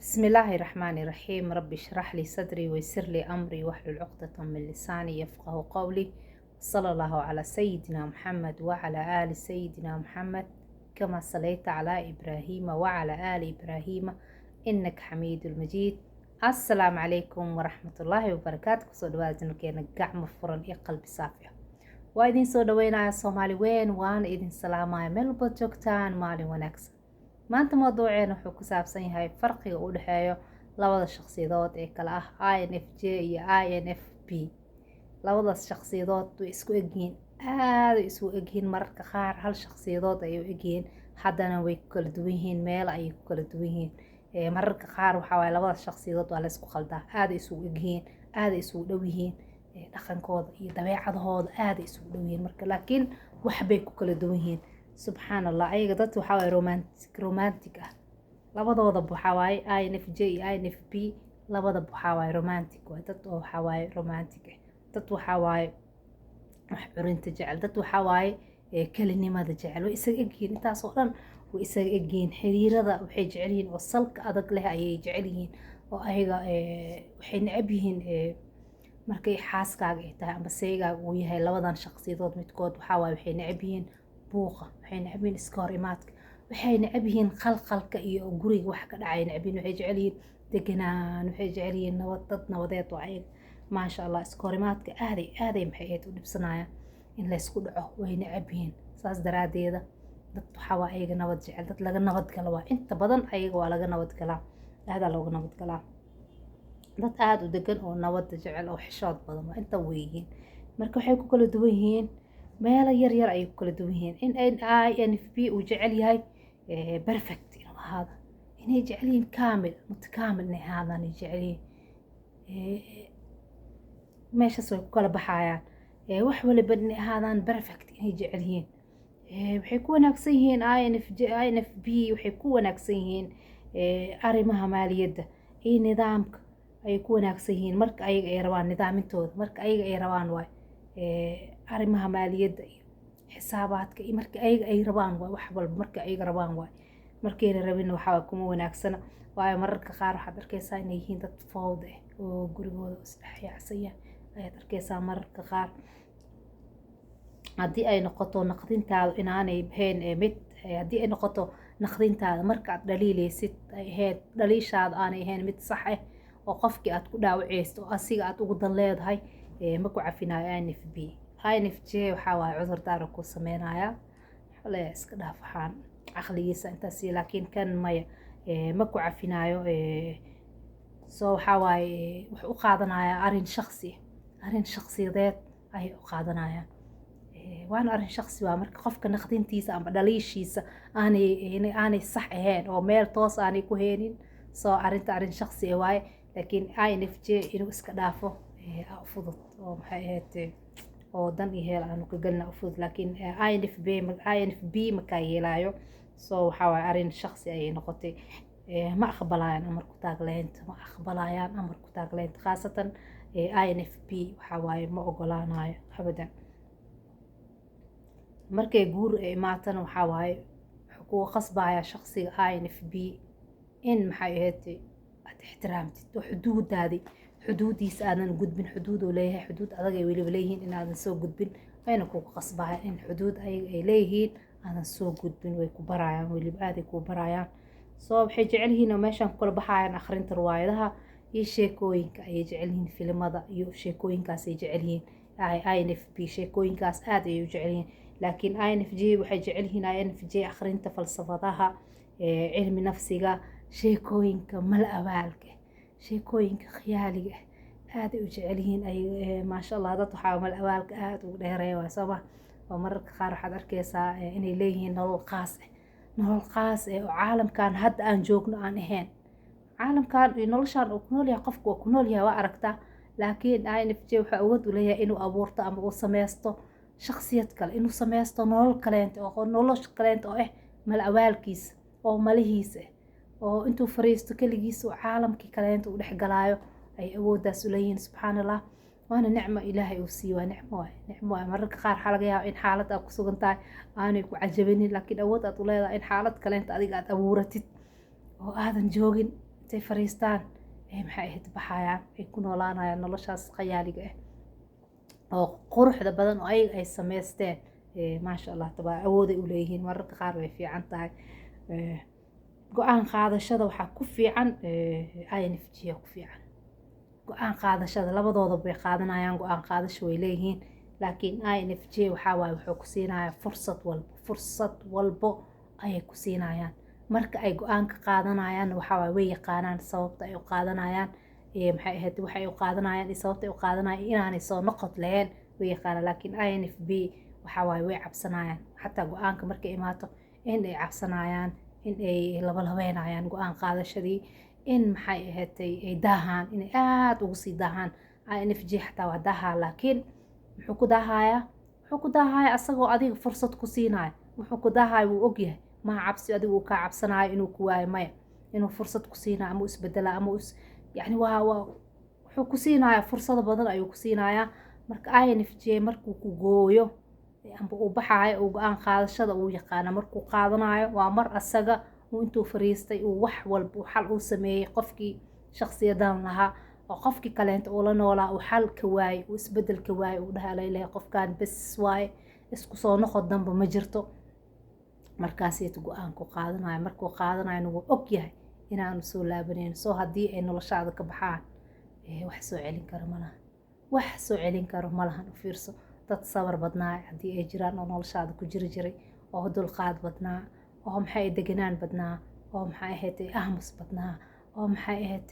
بسم الله الرحمن الرحيم. رب اشرح لي صدري ويسر لي أمري واحلل عقدة من لساني يفقه قولي. صلى الله على سيدنا محمد وعلى آل سيدنا محمد كما صليت على إبراهيم وعلى آل إبراهيم إنك حميد المجيد. السلام عليكم ورحمة الله وبركاته. Kusoo dhawaada channelkeena, gacmo furan iyo qalbi saafi ah. Waa idin soo dhaweynaya, Soomaali weyn, waana idin salaamaya meel walbaad joogtaan. Maalin wanaagsan. Maanta mawduuceena wuxuu ku saabsan yahay farqiga u dhexeeyo labada shakhsiyadood ee kala ah INFJ iyo INFP. Labadaas shakhsiyadood way isku egyihiin, aada isku egyihiin. Mararka qaar hal shakhsiyadood ayay u egyihiin, haddana way ku kala duwan yihiin, meel ayay ku kala duwan yihiin. Mararka qaar waxaa waaye labadaas shakhsiyadood waa la isku khaldaa. Aada isugu egyihiin, aada isugu dhow yihiin, dhaqankooda iyo dabeecadahooda aada isugu dhow yihiin marka, laakiin waxbay ku kala duwan yihiin. Subxaan Allah, ayaga dad waxaa waaye romantic ah labadoodaba. Waxaa waaye INFJ iyo INFP labadaba waxaa waaye romantic waay. Dad oo waxaa waaye romantic ah, dad waxaa waaye wax curinta jecel, dad waxaa waaye kelinimada jecel. Way isaga egyihiin, intaasoo dhan way isaga egyihiin. Xiriirada waxay jecel yihiin oo salka adag leh ayay jecel yihiin, oo ayaga waxay necab yihiin markay xaaskaaga ay tahay ama seygaaga uu yahay labadan shakhsiyadood midkood. Waxaa waaye waxay necab yihiin buuqa, waxay necab yihiin iska hor imaadka, waxay necab yihiin qalqalka iyo guriga wax ka dhacay necab yihiin. Waxay jecel yihiin deganaan, waxay jecel yihiin nabad, dad nabadeed waa ayaga, maasha Allah. Iska hor imaadka aaday aaday maxay ahayd u dhibsanayaan, in laysku dhaco way necab yihiin. Saas daraadeeda dad waxaa waa ayaga nabad jecel, dad laga nabad galo waa. Inta badan ayaga waa laga nabad galaa, aadaa looga nabad galaa. Dad aada u degan oo nabadda jecel oo xishood badan waa inta way yihiin. Marka waxay ku kala duwan yihiin meelo yar yar ayay ku kala duwan yihiin. In INFP uu jecel yahay perfect inuu ahaado, inay jecel yihiin kaamil mutakaamil inay ahaadaan ay jecel yihiin. Meeshaas way ku kala baxayaan. Wax waliba inay ahaadaan perfect inay jecel yihiin. Waxay ku wanaagsan yihiin INFJ, INFP waxay ku wanaagsan yihiin arrimaha maaliyadda iyo nidaamka ayay ku wanaagsan yihiin. Marka ayaga ay rabaan nidaamintooda, marka ayaga ay rabaan waay arrimaha maaliyadda iyo xisaabaadka iyo marka ayaga ay rabaan waay wax walba, marka ayaga rabaan waay. Markayna rabin waxaa waay kuma wanaagsana, waayo mararka qaar waxaad arkeysaa inay yihiin dad fowda ah oo gurigooda isdhex yaacsan yahay ayaad arkeysaa mararka qaar. Haddii ay noqoto naqdintaadu inaanay ahayn mid, haddii ay noqoto naqdintaada marka aad dhaliileysid ay ahayd dhaliishaada aanay ahayn mid sax ah oo qofkii aad ku dhaawaceysid oo asiga aad ugu dan leedahay, ma ku cafinayo INFP. INFJ waxaa waaye cudur daar ku sameynaya, waxaa leeyahay iska dhaaf, waxaan caqligiisa intaas, laakiin kan maya, ma ku cafinayo. So waxaa waaye wuxuu u qaadanayaa arrin shakhsi ah, arrin shakhsiyadeed ayay u qaadanayaan. Waana arrin shakhsi waa marka qofka naqdintiisa ama dhaliishiisa aanay sax ahayn oo meel toos aanay ku heenin. So arrinta arrin shakhsi ah waaye, laakiin INFJ inuu iska dhaafo aa u fudud oo maxay ahayd oo dan iyo heel aanu ka gelina u fudud, laakiin INFB, INFP makaa yeelaayo. So waxaa waaye arrin shakhsi ayay noqotay. Ma aqbalayaan amar ku taagleynta, ma aqbalayaan amar ku taagleynta, khaasatan INFP waxaa waaye ma ogolaanayo abadan. Markay guur ay imaatana waxaa waaye wuxuu kugu qasbayaa shakhsiga INFP in maxay ahayd aad ixtiraamtid oo xuduudaadi xuduudiisa aadan gudbin. Xuduud uu leeyahay, xuduud adag ay weliba leeyihiin, in aadan soo gudbin wayna kugu qasbayaan. In xuduud ayaga ay leeyihiin aadan soo gudbin way ku barayaan, weliba aaday kuu barayaan. So waxay jecel yihiin oo meeshaan ku kala baxayaan akhrinta riwaayadaha iyo sheekooyinka ayay jecel yihiin, filimada iyo sheekooyinkaas ay jecel yihiin. INFP sheekooyinkaas aad ayay u jecel yihiin, laakiin INFJ waxay jecel yihiin, INFJ akhrinta falsafadaha, cilmi nafsiga, sheekooyinka mala awaalka, sheekooyinka khiyaaliga ah aaday u jecel yihiin ay, maasha Allah. Dad waxaa mala awaalka aad ugu dheereeya waa sooma, oo mararka qaar waxaad arkeysaa inay leeyihiin nolol qaas ah, nolol qaas ah oo caalamkan hadda aan joogno aan ahayn. Caalamkan iyo noloshaan uu ku nool yahay qofku waa ku nool yahay, waa aragtaa, laakiin INFJ waxaa awood u leeyahay inuu abuurto ama uu sameysto shakhsiyad kale, inuu sameysto nolol kaleento oo nolosha kaleento oo ah mala awaalkiisa oo malihiisa ah oo intuu fariisto keligiisa uu caalamkii kaleento uu dhex galaayo ay awooddaas u leeyihiin. Subxaan Allah, waana nicmo Ilaahay uu siiyo, waa nicmo waay, nicmo waay. Mararka qaar waxaa laga yaabaa in xaalad aad ku sugan tahay aanay ku cajabinin, laakiin awood aad u leedahay in xaalad kaleento adiga aad abuuratid oo aadan joogin. Intay fariistaan ay maxay ahayd baxayaan, ay ku noolaanayaan noloshaas khayaaliga ah oo quruxda badan oo ayaga ay sameysteen. Maasha Allah, tabaa awooday u leeyihiin. Mararka qaar way fiican tahay. Go-aan qaadashada waxaa ku fiican INFJ ku fiican go-aan qaadashada. Labadooda bay qaadanayaan, go-aan qaadasho way leeyihiin, laakiin INFJ waxaa waaye wuxuu ku siinayaa fursad walbo, fursad walbo ayay ku siinayaan. Marka ay go-aan ka qaadanayaan, waxaa waaye way yaqaanaan sababta ay u qaadanayaan. Maxay ahayd, waxay u qaadanayaan iyo sababta ay u qaadanayaan, inaanay soo noqod lahayn way yaqaanaan. Laakiin INFP waxaa waaye way cabsanayaan, xataa go-aanka markay imaato in ay cabsanayaan, in ay labalabeynayaan go-aan qaadashadii, in maxay ahaatay ay daahaan, inay aada ugu sii daahaan. INFJ xataa waa daahaa, laakiin muxuu ku daahayaa? Wuxuu ku daahayaa asagoo adiga fursad ku siinaya. Wuxuu ku daahaya wuu ogyahay, maha cabsi adigu uu kaa cabsanayo inuu ku waayo, maya, inuu fursad ku siinayo ama u isbedelaa ama is yacni waa wuxuu ku siinayaa fursado badan ayuu ku siinayaa. Marka INFJ markuu ku gooyo amba uu baxaayo, uu go-aan qaadashada uu yaqaana. Markuu qaadanayo waa mar asaga uu intuu fariistay uu wax walba uu xal uu sameeyey, qofkii shakhsiyadan lahaa oo qofkii kaleenta uu la noolaa uu xal ka waayey, uu isbedel ka waayey, uu dhahay, "Alaylahay, qofkan bes waaye, isku soo noqod danba ma jirto." Markaasaytu go-aan ku qaadanayo. Markuu qaadanayona wuu og yahay inaanu soo laabaneyn. Soo haddii ay noloshaada ka baxaan, wax soo celin karo malahan, wax soo celin karo malahan. U fiirso, dad sabar badnaa haddii ay jiraan oo noloshaada ku jiri jiray, oo dulqaad badnaa, oo maxay deganaan badnaa, oo maxay ahayd ahmus badnaa, oo maxay ahayd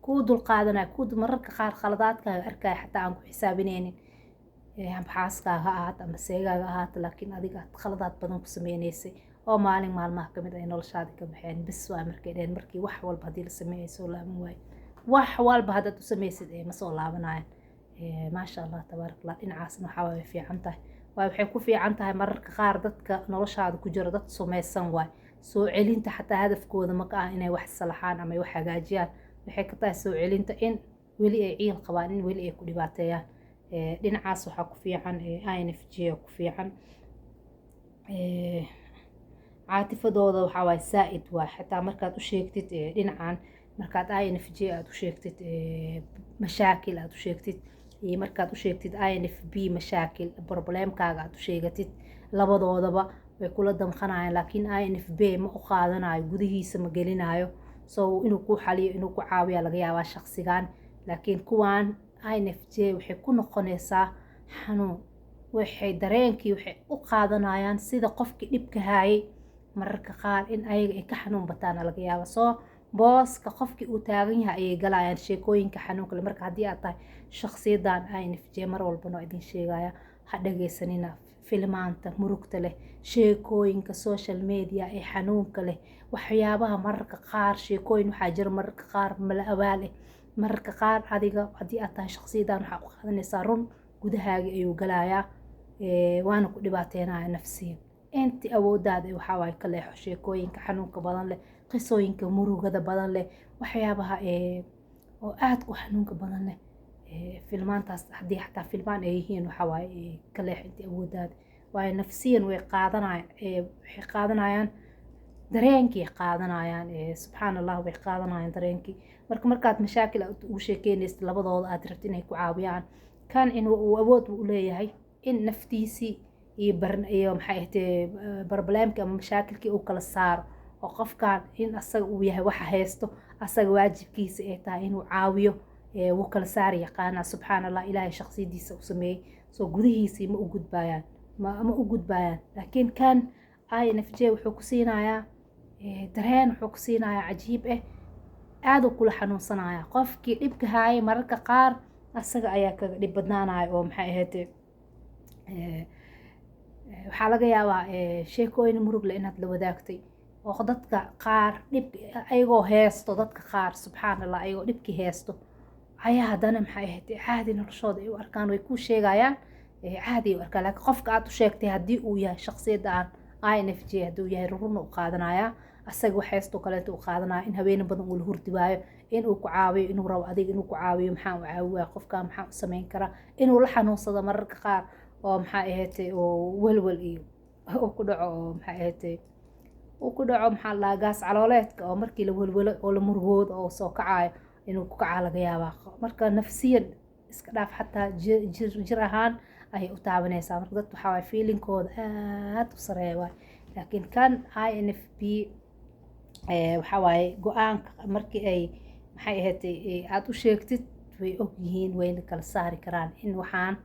kuu dulqaadanaya, kuu mararka qaar khaladaadkaaga arkaya, xataa aan ku xisaabinaynin, amba xaaskaaga ha ahaato ama seegaaga ahaato, laakiin adiga aad khaladaad badan ku sameynaysay, oo maalin maalmaha kamid ay noloshaada ka baxeen, bes waa markay dheheen. Markii wax walba haddii la sameeyay soo laaban waayo, wax walba haddaad u samaysid ma soo laabanayaan. Maasha Allah, tabaarak Allah. Dhinacaasna waxaa waay fiican tahay. Waay waxay ku fiican tahay, mararka qaar dadka noloshaada ku jira dad sumaysan waay. Soo celinta xataa hadafkooda maka ah inay wax salaxaan ama ay wax hagaajiyaan. Waxay ka tahay soo celinta in weli ay ciil qabaan, in weli ay ku dhibaateeyaan. Dhinacaas waxaa ku fiican INFJ ku fiican. Caatifadooda waxaa waaye saa-id waay. Xataa markaad u sheegtid dhinacan, markaad INFJ aad u sheegtid mashaakil aad u sheegtid, iyo markaad u sheegtid INFP mashaakil, problemkaaga aad u sheegatid, labadoodaba way kula damqanayaan. Laakiin INFP ma u qaadanayo, gudihiisa ma gelinayo. So inuu ku xaliyo, inuu ku caawiya laga yaabaa shaqsigan, laakiin kuwan INFJ waxay ku noqonaysaa xanuun. Waxay dareenkii waxay u qaadanayaan sida qofkii dhibka haayay. Mararka qaar in ayaga ay ka xanuun bataana laga yaaba. Soo booska qofkii uu taagan yahay ayay galayaan sheekooyinka xanuunka leh. Marka haddii aad tahay shakhsiyadan INFJ, mar walbana waa idin sheegaya, ha dhagaysanina filmaanta murugta leh, sheekooyinka social media ee xanuunka leh, waxyaabaha mararka qaar sheekooyin waxaa jira mararka qaar mala awaal eh. Mararka qaar adiga haddii aad tahay shakhsiyadan, waxaa u qaadanaysaa run, gudahaagi ayuu galayaa, waana ku dhibaateynaya nafsiyan. Inti awoodaada waxaa waaye ka leexo sheekooyinka xanuunka badan leh, qisooyinka murugada badan leh, waxyaabaha oo aad u xanuunka badan leh, filmaantaas haddii xataa filmaan ay yihiin, waxaa waaye ka leex inti awoodaada. Waayo nafsiyan way qaadanayaan, waxay qaadanayaan dareenkii qaadanayaan. Subxaan Allah, way qaadanayaan dareenkii. Marka markaad mashaakil aad ugu sheekeynaysid labadooda, aad rabtid inay ku caawiyaan, kan in uu awood u leeyahay in naftiisii iyo bar iyo maxay ahayd problemka ama mashaakilkii uu kala saaro, oo qofkan in asaga uu yahay waxa haysto, asaga waajibkiisa ay tahay inuu caawiyo, wuu kala saari yaqaanaa. Subxaan Allah, Ilaahay shakhsiyadiisa u sameeyey. Soo gudihiisii ma u gudbayaan, ma u gudbayaan. Laakiin kan INFJ wuxuu ku siinayaa dareen, wuxuu ku siinayaa cajiib ah, aad uu kula xanuunsanaya qofkii dhibka haayay. Mararka qaar asaga ayaa kaga dhib badnaanaya. Oo maxay ahayd, waxaa laga yaabaa sheekooyin murug leh inaad la wadaagtay, oo dadka qaar dhib ayagoo heesto, dadka qaar subxaan Allah ayagoo dhibkii heesto ayaa haddana maxay ahayd caadi noloshooda ay u arkaan, way kuu sheegayaan, caadi ay u arkaan. Laakiin qofka aad u sheegtay haddii uu yahay shakhsiyadda aan INFJ hadduu yahay, ruruna u qaadanaya, asaga wax heestoo kaleeto u qaadanaya, in habeene badan uu la hurdi waayo, in uu ku caawiyo, inuu rabo adiga inuu ku caawiyo. Maxaan u caawi waaya qofka? Maxaan u samayn karaa? Inuu la xanuunsado mararka qaar, oo maxaa ahayd oo welwel iyo uu ku dhaco, oo maxay ahayd. Uu ku dhaco, maxaa la dhahaa, gaas calooleedka, oo markii la welwelo oo la murugoodo oo soo kacayo inuu ku kacaa laga yaabaa. Marka nafsiyan iska dhaaf, xataa jir ahaan ayay u taabanaysaa. Marka dad waxaa waay feelingkooda aad u sareeya waay. Laakiin kan INFP waxaa waaye go-aanka markii ay, maxay ahayd, aada u sheegtid, way og yihiin, wayna kala saari karaan in waxaan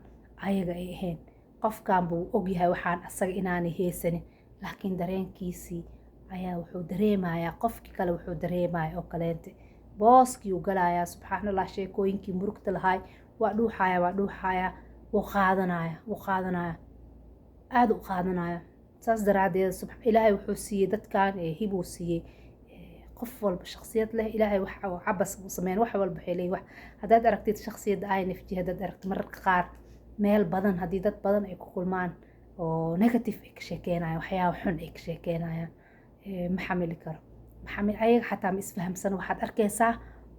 ayaga ay ahayn. Qofkan buu ogyahay waxaan asaga inaanay haysanin, laakiin dareenkiisii ayaa wuxuu dareemayaa qofkii kale wuxuu dareemaya oo kaleente, booskii uu galayaa. Subxaan Allah, sheekooyinkii murugta lahaay waa dhuuxaya, waa dhuuxaya, wuu qaadanaya, wuu qaadanaya, aada u qaadanaya. Saas daraadeed Ilaahay wuxuu siiyey dadkan hibuu siiyey. Qof walba shaksiyad leh Ilaahay wax cabas uu sameyn. Wax walba waxay leeyihin wax. Haddaad aragtid shaksiyadda INFJ, haddaad aragtid mararka qaar meel badan haddii dad badan ay ku kulmaan oo negative ay ka sheekeynayaan, waxyaaba xun ay ka sheekeynayaan, ma xamili karo, ma ayaga xataa ma isfahamsan. Waxaad arkaysaa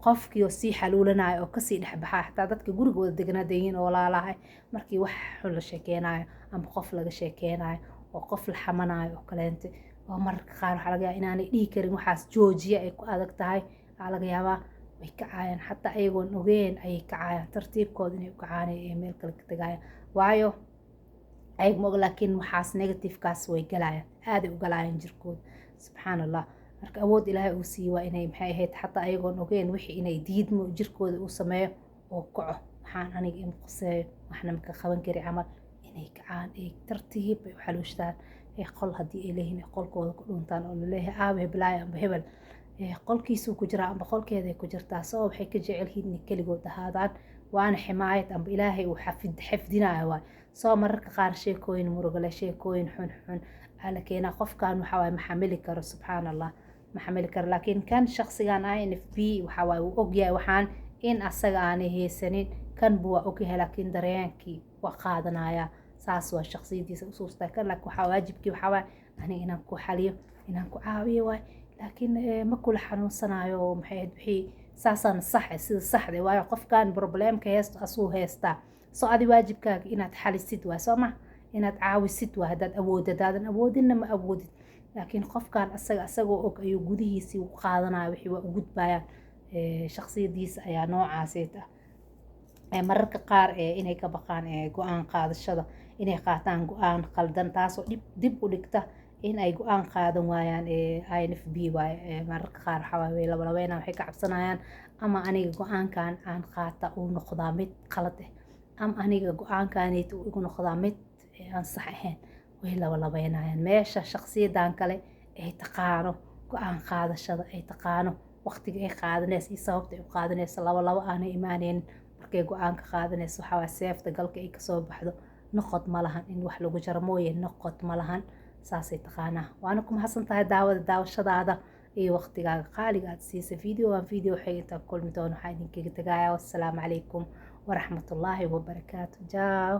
qofkii oo sii xaluulanaya oo kasii dhexbaxaya, xataa dadka gurigooda deganaa oo walaalahay, markii wax xun la sheekeynayo ama qof laga sheekeynayo oo qof la xamanayo oo kaleente, oo mararka qaar waxaa laga yaabaa inaanay dhihi karin waxaas joojiya, ay ku adag tahay. Waxaa laga yaabaa way kacayaan, xataa ayagoon ogeen ayay kacayaan, tartiibkooda inay u kacaan ee meel kale ka tagayaan, waayo ayaga ma og, laakiin waxaas negativekaas way galayaan, aaday u galayaan jirkooda. Subxaan Allah. Marka awood Ilaahay uu siiyey waa inay, maxay ahayd, xataa ayagoon ogeen wixii inay diidmo jirkooda uu sameeyo oo kaco. Waxaan aniga ima quseeyo, waxna maka qaban kari camal inay kacaan, ay tartiib ay u xaluushtaan, ee qol haddii ay leeyihiin ay qolkooda ku dhuntaan, oo laleeyahay aabe heblaayo amba hebel qolkiisuu ku jiraa amba qolkeeday ku jirtaa. Soo waxay ka jecel yihiin inay keligood ahaadaan, waana ximaayad amba Ilaahay uu xafid xifdinayo waay. Soo mararka qaar sheekooyin murugale, sheekooyin xun xun aa la keenaa, qofkan waxaa waaye ma xamili karo. Subxaan Allah, ma xamili karo. Laakiin kan shaksigan INFP waxaa waaye wuu ogyahay waxaan in asaga aanay haysanin, kan buu waa ogyahay, laakiin dareenkii waa qaadanaya. Saas waa shaksiyadiisa usuustaa kan. Laakiin waxaa waajibkii waxaa waaye aniga inaan ku xaliyo, inaan ku caawiyo waay, laakiin ma kula xanuunsanayo. Oo maxay ahayd, wixii saasaan sax sida saxda, waayo qofkan problemka heesto asuu heystaa. Soo adi waajibkaaga inaad xalisid waay, soo ma inaad caawisid waa haddaad awood, haddaadan awoodinna ma awoodid. Laakiin qofkan asaga asagoo og ayuu gudihiisii u qaadanaya, wixii waa u gudbayaan. Shaksiyadiisa ayaa noocaaseet ah. Mararka qaar inay ka baqaan go-aan qaadashada, inay qaataan go-aan qaldan, taasoo dhib dib u dhigta in ay go-aan qaadan waayaan INFP waaye. Mararka qaar waxaa waaye way labalabeynaan, waxay ka cabsanayaan ama aniga go-aankan aan qaata uu noqdaa mid qalad ah, ama aniga go-aankaneyta uu igu noqdaa mid aan sax ahayn. Way labalabeynayaan. Meesha shaksiyadan kale ay taqaano go-aan qaadashada, ay taqaano waqtiga ay qaadanayso iyo sababta ay u qaadanayso, laba labo aanay imaaneynin markay go-aanka qaadanayso. Waxaa waay seefta galka ay kasoo baxdo noqod ma lahan, in wax lagu jaro mooye noqod ma lahan, saasay taqaanaa. Waana ku mahadsan tahay daawada, daawashadaada iyo waqtigaaga qaaliga aad siisay videogan. Video waxay intaa kulmi doon, waxaa idinkaga tagaya wassalaamu calaykum waraxmatullaahi wabarakaatu. Jaaw.